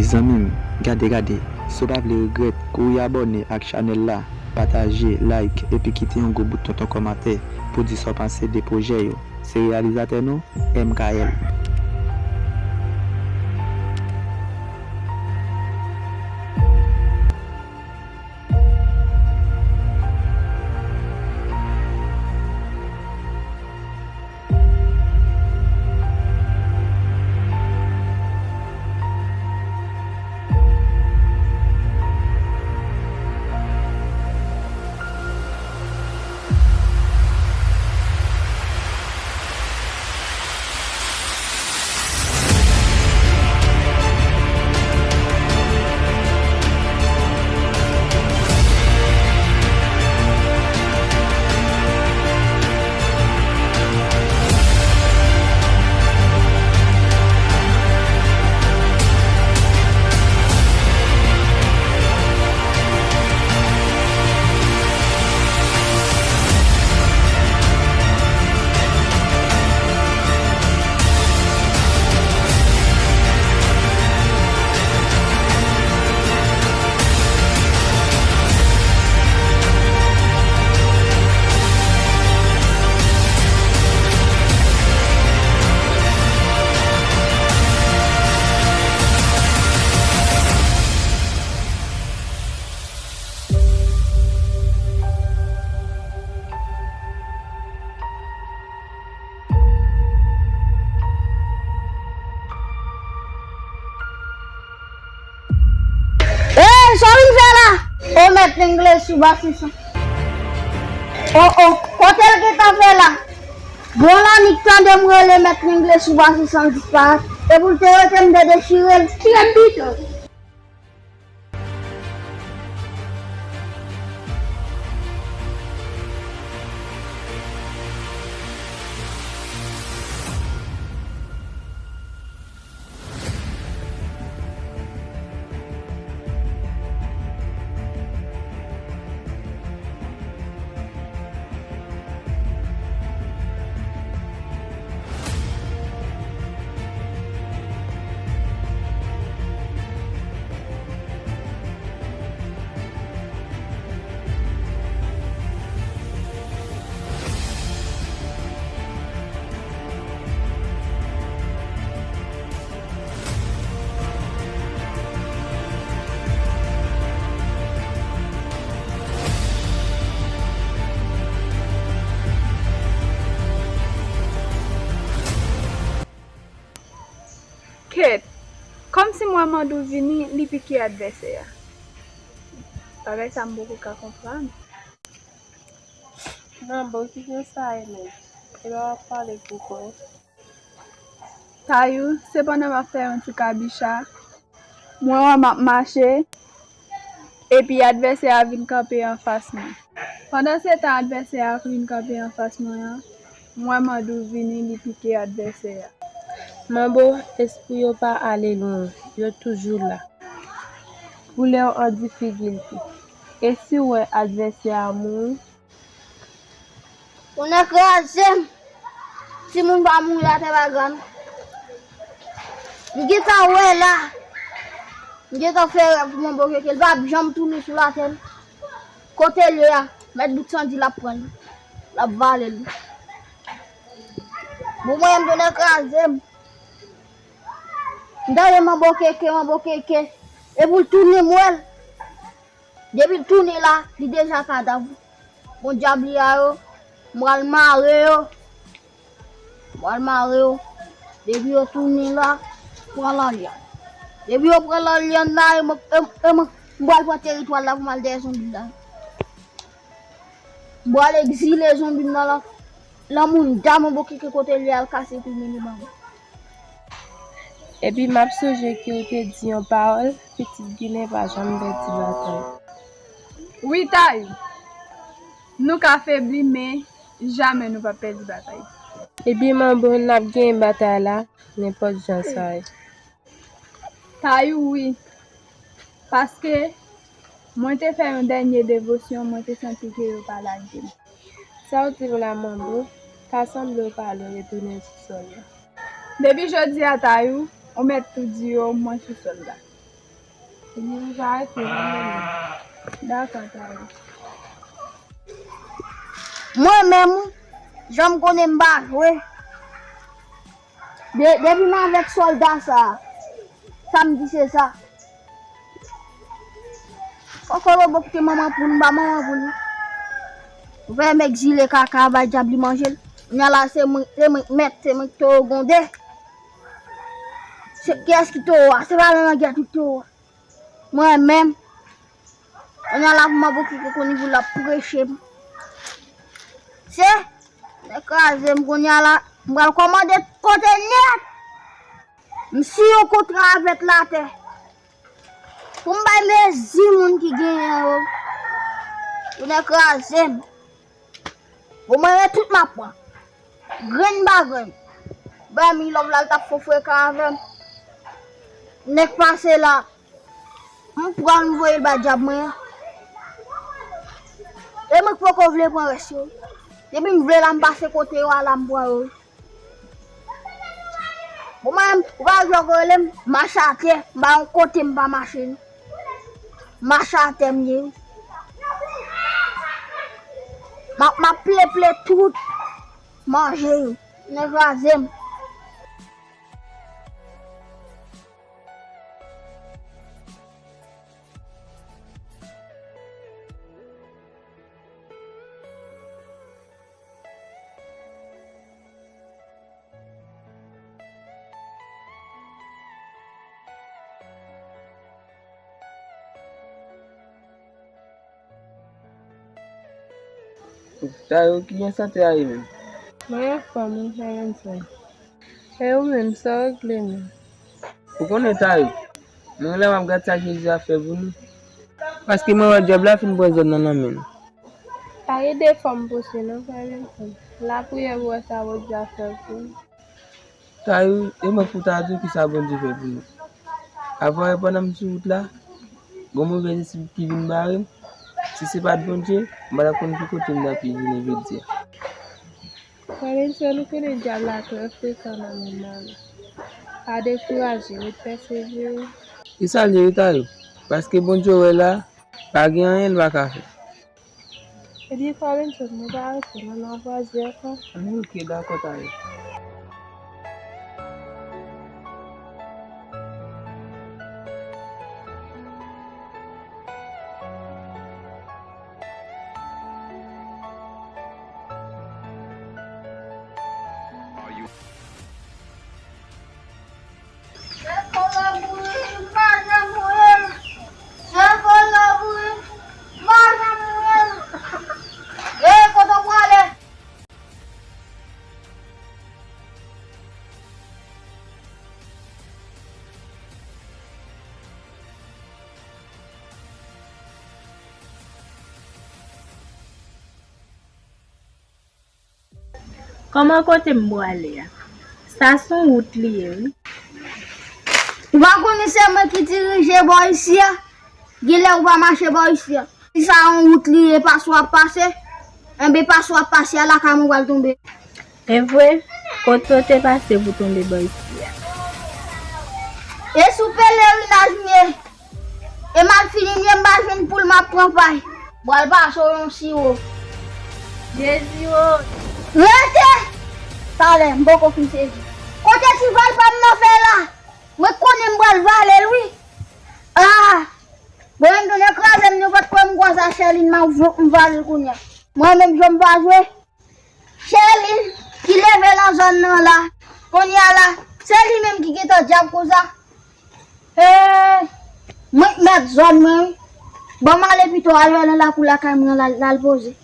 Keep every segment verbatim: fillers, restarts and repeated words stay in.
Zanmi m, gade, gade, si w pa vle regrèt, kouri abòne ak chanèl la, pataje, like, epi kite yon gwo bout tonton kòmantè pou di sa w panse de pwojè yo. Se reyalizatè nou, M K L. Ey, sa w vin fè la? O mèt English ou pa sisonn. O, o, kote l gentan fè la? Bon, la nik tande m rele mèt English ou pa sisonn disparèt. E pou l te rete m te dechire l. Tire m pito. Kèt! Kòmsi m wè Mandou vini, li pike advèsè a. Bagay sa m poko ka konprann. Manbo, ki jan sa ye menm? Epa w ap pale pou kò w. Tayou, se pandan m ap fè yon ti kabicha, mwen wè m ap mache, epi advèsè a vin kanpe anfas mwen. Pandansetan advèsè a vin kanpe anfas mwen an, m wè Mandou vini, li pike advèsè a. Manbo, espri yo pa ale lwen, yo toujou la. Koulè w an difikilte. E si w wè advèsè a mouri? Tonnè kraze m! Timoun pa mouri atè pa gra non. M gentan wè la. M gentan fè rèv pou Manbo Keke. L p ap janm tounen sou latè non. Kote l ye a? Mèt bout sandi l ap pran l. L ap vale l. Bon, mwen menm tonnè kraze m. M tande Manbo Keke, Manbo Keke. E pou l tounen m wè l. Depi l tounen la, li deja kadav. Bon dyab li a yo, m pral mare yo. M pral mare yo. Depi yo tounen la, pran lalyann. Depi yo pran lalyann la, e mwen, e, e mwen, m pral pran teritwa la pou m al dèyè zonbi la. M pral egzile zonbi m nan la. Lanmou m da Manbo Keke kote l ye al kase kou men li ban mwen. Epi m ap sonje ke w te di yon pawòl, pitit Ginen pa janm pèdi batay. Wi, Tayou. Nou ka febli, men jamè nou p ap pèdi batay. Epi Manbo, n ap genyen batay la, nenpòt jan sa ye. Tayou, wi. Paske mwen te fè yon dènye devosyon, mwen te santi ke yo pa lage m. Sa w di m la, Manbo, ta sanble w pa vle retounen sou sòl la. Depi jodi a, Tayou, ou mèt tou di yo mwen sou sòl la. Ebyen, nou va rete, nou menm. Dakò, Tayou. Mwen menm, wi, jan m konnen m pa jwe. De-, depi m avèk sòlda sa a, sa m di se sa. Kòkòbo bò kote manman poul, m pa manman poul. Ou fè m egzile kaka, bay dyab li manje l. Kounye a la, se mwen, se mwen k mèt, se mwen k towo gwonde. Se, kiyès ki towo a? Se pa nan lagè tout towo a. Mwen menm, kounye a la pou m ap okipe konnen pou l ap preche m. Se, nèg kraze m kounye a la, m pral kòmande kote nèt. M si yon kontra avèk latè. Pou m bay mezi moun ki genyen yo. Yo nèg kraze m. Bon, mwen, men tout m ap pran. Grenn pa grenn. Bay mi lòv la, l t ap fò frekan avè m. Nèg pase la. M pran l, m voye l bay dyab mwen an. E mwen k poko vle pran rès yo. Depi m vle la, m pase kote yo a la, m pran yo. Bon, mwen, ou pa jwe, ou rele m, mache atè, m pa yon kote m pa mache, non. Mache atè m ye, wi. M ap, m ap pleple tout manje yo. Nèg kraze m. Tayou, ki jan sante a ye menm? Mwen anfòm wi, Lorenson. E ou menm, sa w regle menm? Ou konnen Tayou, mwen lè m ap gad sa Jezi ap fè pou nou. Paske mwen wè dyab la fin pran zòn nan nan men nou. Pa gen de fòm pouse non, frè Nelson. Lapriyè pou wè sa Bondye ap fè pou nou. Tayou, e mwen pou ta di w kisa Bondye fè pou nou. Avan yè pandan m sou wout la, gon move lespri ki vin bare m. Si se pa t Bondye, m pa t ap konn ki kote m t ap ye jounen jodi a. Frè Nelson, ou konnen dyab la trè frekan nan mond nan la. Pa dekouraje, ret pèsevere. E sa l ye wi Tayou, paske Bondye w wè la, pa gen anyen l pa ka fè. Ebyen, frè Nelson, mwen pa rete, mwen nan vwazen ankò. Ann, oke, dakò, Tayou. Kòman kote m prale a? Sa s on wout li ye wi. Ou pa konnen se mwen ki dirije bò isi a? Genlè ou pa mache bò isi a. Si sa yon wout li ye, pa sou ap pase, enben pa sou ap pase a lakay mwen pral tonbe. E vre, kote w te pase pou tonbe bò isi a? E sou pelerinaj m ye. E malfini m ye, m pa jwenn poul m ap pran pay. Pral pase w yon siwo. Jezi o! Rete! Talè, m poko fin sezi. Kote ti val pa m nan fè la? Mwen konnen m pral vale l wi. Ah! Bon, m tounen kraze m, nou pa t kwè m kwaze a Chèlin, m ap vle m vale l kounye a. Mwen menm, jan m pa jwe. Chèlin ki leve nan zòn nan la. Kounye a la, se li menm ki gentan dyab konsa. Ee, mwen k mèt zòn mwen wi. Ban m ale pito, al wè nan lakou lakay mwen an, l al, l al poze.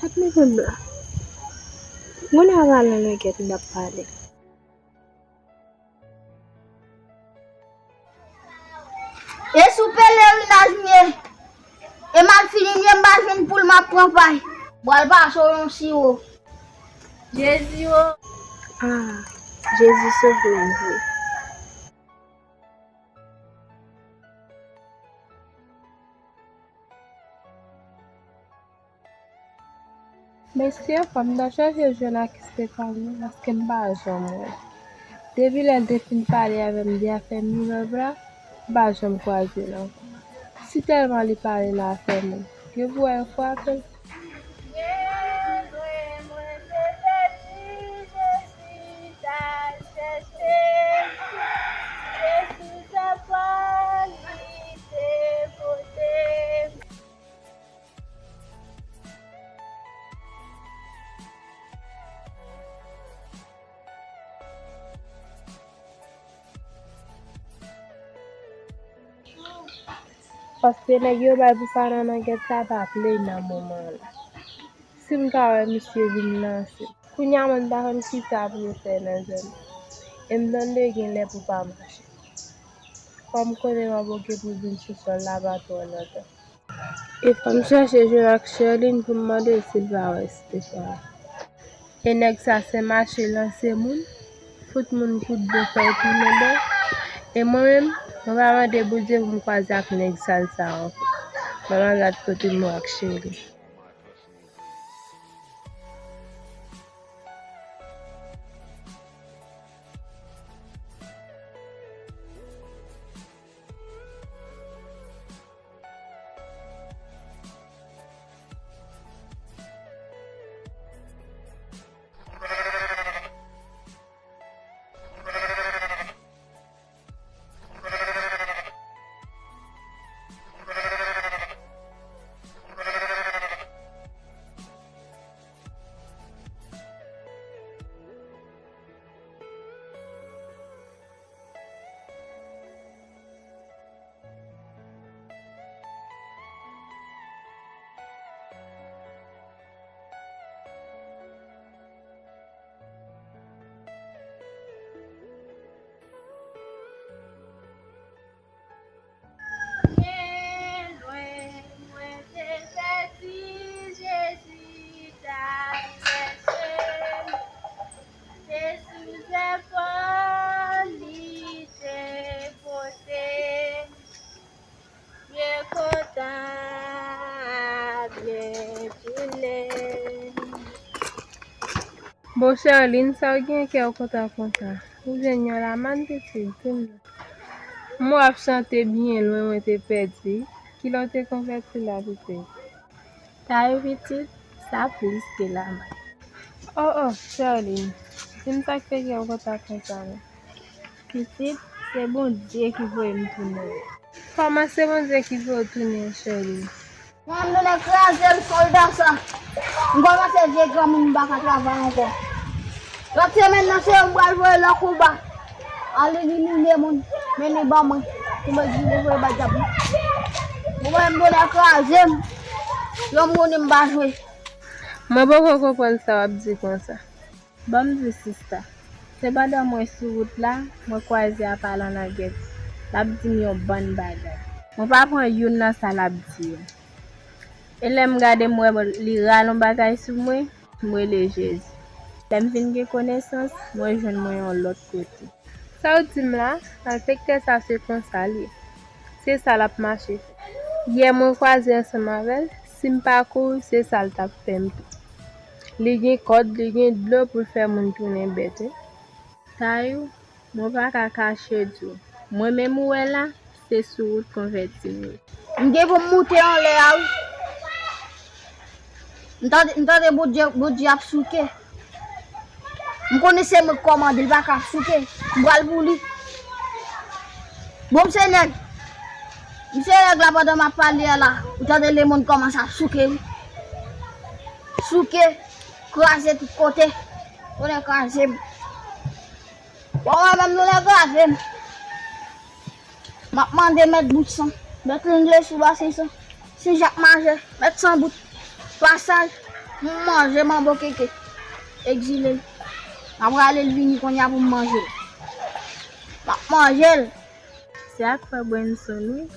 Sa t mete m la? Mwen nan vale nan lagèt m t ap pale. E sou pelerinaj m ye. E malfini m ye, m pa jwenn poul m ap pran pay. Pral pase w yon siwo. Jezi o! Ah, Jezi sove m vre. Mesye, fò m ta chèche jwenn ak Estefani, paske m pa janm wè. Depi lè l te fin pale avè m de afè Minerva, m pa janm kwaze l ankò. Si tèlman li pale nan afè moun, gen pou wè yo frape l. Gen lwen mwen te pèdi, Jezi t al chèche m. Se sou zèv pa l li te pote m. Paske nèg yo bay pou Fana nan gèt la pa play nan moman an la. Si m ka wè misye vin lanse. Kounye a mwen m pa konn kisa pou yo fè nan zòn nan. E m tande gen lè pou pa mache. Kòm kote m ap oke pou vin sou sòl la pa twò lontan. E fò m chèche jwenn ak Sherline pou m mande l si l pa wè Stefan. E nèg sa se mache lanse moun, fout moun kout bò fè l tounen bò. E mwen menm, mwen pa mande Bondye pou m kwaze ak nèg sal sa ankò. Mwen pa gad kote m wè ak Sherline. Byen lwen, mwen te pèdi, Jezi t al chèche m. Se sou zèv pa l li te pote m. Byen kontan, byen tounen. Bon, Sherline, sa w gen kè w kontan konsa? Ou jwenn yon lamann pitit, di m non. M wè w ap chante byen lwen, mwen te pèdi. Kilè w te konvèti la, pitit? Tayou pitit, sa plis ke lamann. Oh, oh, Sherline, di m sa k fè kè w kontan konsa, non. Pitit, se Bondye ki voye m tounen. Kòman se Bondye ki voye w tounen, Sherline? Mwen menm, nou nèg kraze m, sòlda sa. M kòmanse vye granmoun, m pa ka travay ankò. Lòt semèn nan, se yo m pral voye lòk ou ba. Al elimine moun, mennen ban mwen. Pou mwen di, mwen voye ba dyab. Mwen menm, nou nèg kraze m. Yon moun, m pa jwe. Mwen poko konprann sa w ap di konsa. Ban m di w, sista, se pandan mwen sou wout la, mwen kwaze apa Lanagèt. L ap di m yon bann bagay. Mwen pa pran youn nan sa l ap di yo. E lè m gade, m wè li rale yon bagay sou mwen, m rele Jezi. Lè m vin gen konesans, mwen jwenn mwen yon lòt kote. Sa w di m la, malfektè sa se konsa l ye. Se sa l ap mache fè. Yè mwen kwaze ansanm avè l, si m pa kouri, se sa l t ap fè m tou. Li gen kòd, li gen dlo pou l fè moun tounen bèt, wi. Tayou, mwen pa ka kache di w. Mwen menm ou wè la, se sou wout konvèti m ye. M gen pou m moute anlè a, wi. M tande, m tande Bondye, Bondye ap souke. M konnen se mwen k kòmande, li pa ka souke. M pral pou li. Bon, m se nèg. M se nèg la pandan m ap pale a la. Ou tande lemonn kòmanse ap souke, wi. Souke, kraze tout kote. Konnen kraze m. Bon, mwen menm nou lè kraze m. M ap mande mèt bout san, mèt Lengle sou basen san, Sen Jak Majè, mèt san bout, pasaj, m manje manbo keke, egzile l. M ap rale l vini kounye a pou m manje l. M ap manje l. Se ak frè Brenson, wi,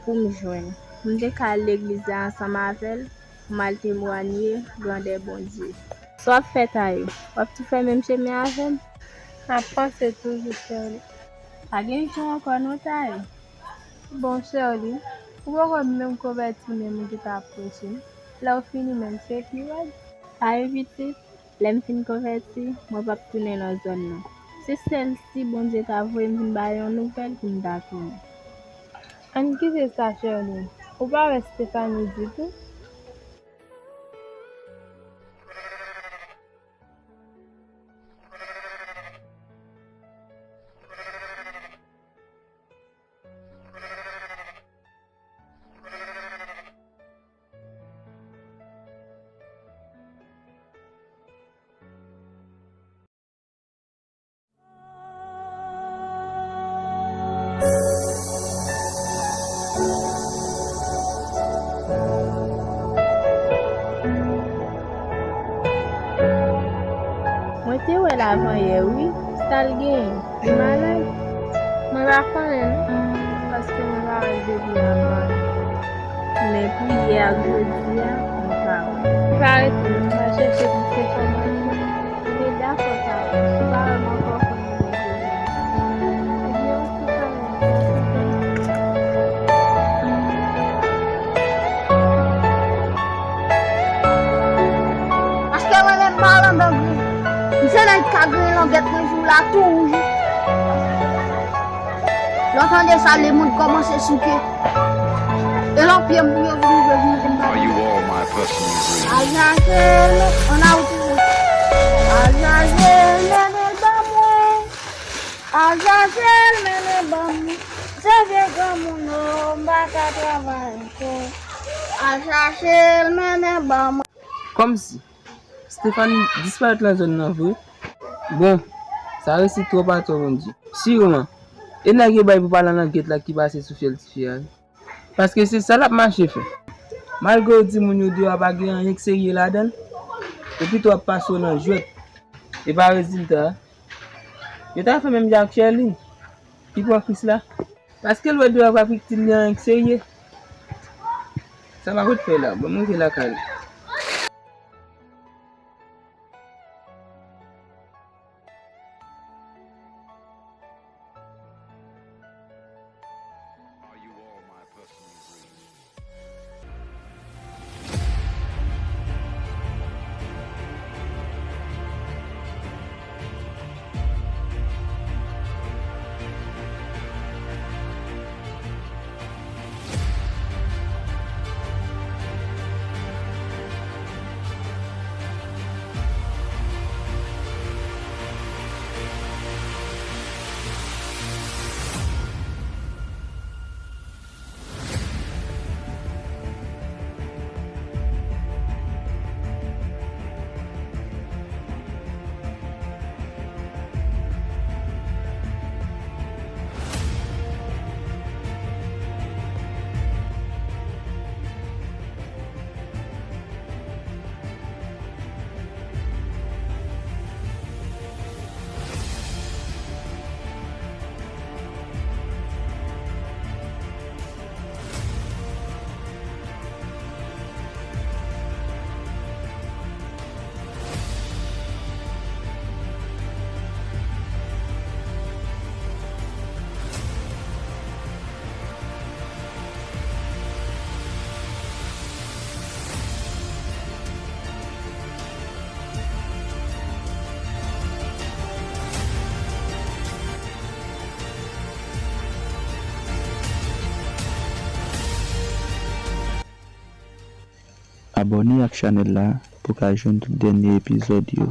pou m jwenn. M te ka al legliz la ansanm avè l, pou m al temwanye grandè Bondye. Sa w ap fè, Tayo? W ap tou fè menm chemen avè m? M ap panse toujou, Sherly. Pa gen jou ankò non, Tayo. Bon, Sherly, ou poko menm konvèti menm ou gentan ap preche m. Lè w fini menm, se pi rèd. Tayo pitit, lè m fin konvèti, mwen p ap tounen nan zòn nan. Se sèl si Bondye ta voye m vin ba yo yon nouvèl pou m ta tounen. Ann kite sa, Sherly. Ou pa wè Stephanie ditou? Mwen te wè l avan yè wi. Sa l genyen? Li malad? Mwen pa konnen non, paske mwen pa wè l depi avan. Men pou yè ak jodi a, mwen pa wè. Pa rete non, m al chèche plis enfòmasyon. Ebyen dakò, Tayo, si w pa wè m ankò, fò n rejwenn. Ebyen oke, Tayo, mèsi. Paske mwen menm pa landan grenn. M se nèg k ka grenn langèt mwen jou la tou wouj. Lè w tande sa, lemonn kòmanse souke. E lè w pye m pou yo vin jwe, vin jwe m pa. Are you all my personal dreams? Al chache l, men, ann al retire. Al chache l, mennen l ban mwen. Al chache l, mennen ban mwen. Se vye granmoun, o, m pa ka travay ankò. Al chache l, mennen ban mwen. Kòmsi Stephanie disparèt nan zòn nan vre? Bon, sa resi twòp atò, Bondye. Siman, e nèg yo bay pou pale nan langèt la ki pase sou fyèl tifi a wi. Paske se sa l ap mache fè. Malgre yo di moun yo deyò a pa gen anyen k serye ladan l, yo pito ap pase w nan jwèt. E pa rezilta a. Yo ta fè menm jan ak Sherline, ki pran Krisla. Paske l wè deyò a pa fikti li anyen k serye. Sa pa pot fè la, bon, m rive lakay la. Abòne ak chanèl la pou w ka jwenn tout dènye epizòd yo.